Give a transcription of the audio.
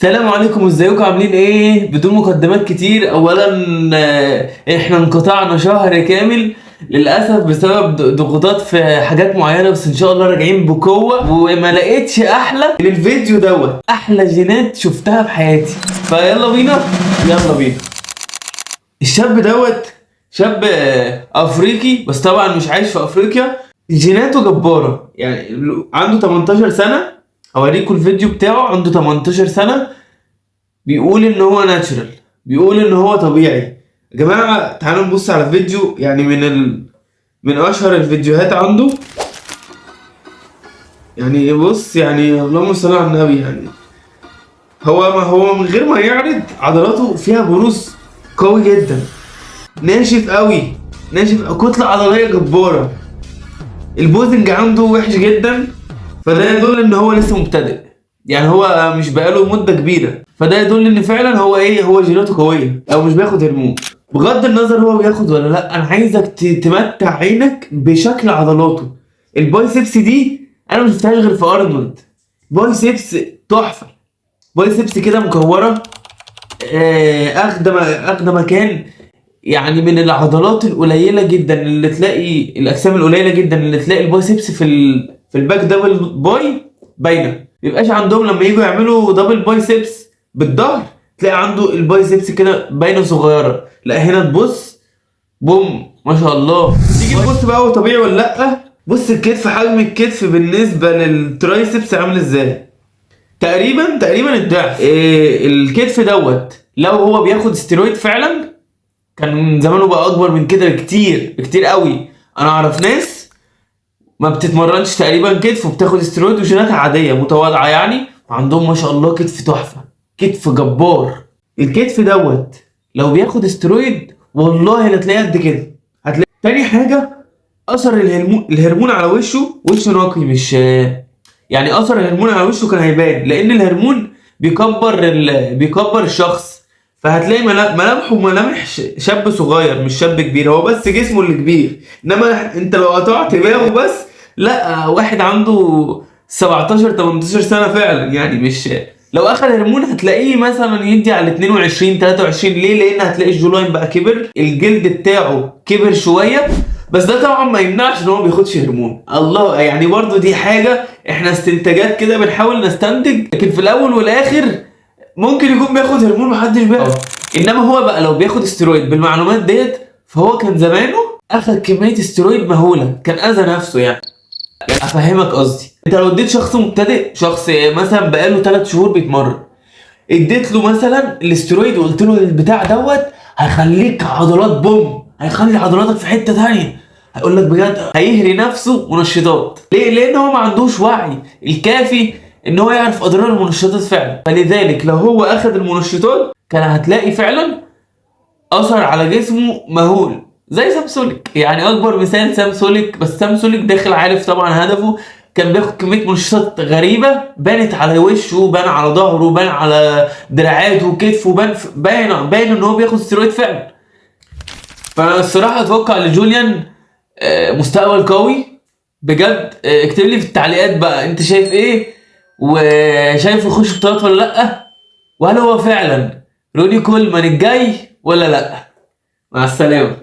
السلام عليكم، ازيكم؟ عاملين ايه؟ بدون مقدمات كتير، اولا احنا انقطعنا شهر كامل للاسف بسبب ضغوطات في حاجات معينه، بس ان شاء الله راجعين بقوة. وما لقيتش احلى من الفيديو دوت، احلى جينات شفتها في حياتي. فيلا بينا، يلا بينا. الشاب دوت شاب افريقي، بس طبعا مش عايش في افريقيا. جيناته جبارة، يعني عنده 18 سنه. هوريكم الفيديو بتاعه. عنده 18 سنه، بيقول ان هو natural، بيقول ان هو طبيعي. يا جماعة تعالوا نبص على فيديو يعني من اشهر الفيديوهات عنده. يعني بص، يعني اللهم صل على النبي، يعني هو ما هو من غير ما يعرض عضلاته فيها بروز قوي جدا، ناشف قوي، ناشف، كتلة عضلية جبارة. ال posing عنده وحش جدا، فده يدل ان هو لسه مبتدئ، يعني هو مش بقاله مدة كبيرة، فده يدل ان فعلا هو ايه، هو جيناته قوية او مش بياخد هرمون. بغض النظر هو بياخد ولا لا، انا عايزك تمتع عينك بشكل عضلاته. ال biceps دي انا ما شفتهاش غير في ارنولد. biceps تحفة، biceps كده مكورة، اخده مكان. يعني من العضلات القليلة جدا اللي تلاقي، الاجسام القليلة جدا اللي تلاقي ال biceps في ال back double bi باينه. مبيبقاش عندهم لما يجوا يعملوا double biceps بالظهر تلاقي عنده ال biceps كده باينة صغيره. لا، هنا تبص، بوم، ما شاء الله. تيجي تبص بقى هو طبيعي ولا لا. بص الكتف، حجم الكتف بالنسبة لل triceps عامل ازاي؟ تقريبا تقريبا الضعف. إيه الكتف دوت؟ لو هو بياخد استرويد فعلا كان زمانه بقى اكبر من كده بكتير، بكتير قوي. انا اعرف ناس ما بتتمرنش تقريبا كتف وبتاخد استرويد وجيناتها عادية متواضعة يعني، وعندهم ما شاء الله كتف تحفه، كتف جبار. الكتف دوت لو بياخد استرويد والله لا تلاقيه قد كده. هتلاقي تاني حاجة اثر الهرمون على وشه، وشه نقي، مش يعني اثر الهرمون على وشه كان هيبان، لان الهرمون بيكبر الشخص، فهتلاقي ملامحه ملامح شاب صغير مش شاب كبير. هو بس جسمه اللي كبير، انما انت لو قطعت دماغه بس، لا، واحد عنده 17 18 سنة فعلا. يعني مش لو اخد هرمون هتلاقيه مثلا يدي على 22 23. ليه؟ لان هتلاقي ال jawline بقى كبر، الجلد بتاعه كبر شوية. بس ده طبعا ما يمنعش ان هو ما بياخدش هرمون. الله، يعني برضو دي حاجة احنا استنتاجات كده بنحاول نستنتج، لكن في الاول والاخر ممكن يكون بياخد هرمون محدش بيعرف. انما هو بقى لو بياخد استرويد بالمعلومات ديت فهو كان زمانه اخد كمية استرويد مهوله، كان اذى نفسه. يعني افهمك قصدي، انت لو اديت شخص مبتدئ، شخص مثلا بقاله 3 شهور بيتمرن، اديت له مثلا الاسترويد وقلت له البتاع دوت هيخليك عضلات بوم، هيخلي عضلاتك في حتة تانية، هيقول لك بجد، هيهري نفسه منشطات. ليه؟ لان هو ما عندوش وعي الكافي ان هو يعرف اضرار المنشطات فعلا. فلذلك لو هو اخذ المنشطات كان هتلاقي فعلا اثر على جسمه مهول، زي سام سوليك. يعني اكبر مثال سام سوليك، بس سام سوليك داخل عارف طبعا هدفه، كان بياخد كمية منشطات غريبة بانت على وشه، بان على ظهره، بان على دراعاته وكتفه، بان باين ان هو بياخد ستيرويد فعلا. فانا الصراحة اتوقع لجوليان مستقبل قوي بجد. اكتب لي في التعليقات بقى انت شايف ايه، وشايف يخش بطولات ولا لا، وهل هو فعلا روني كولمان الجاي ولا لا. مع السلامة.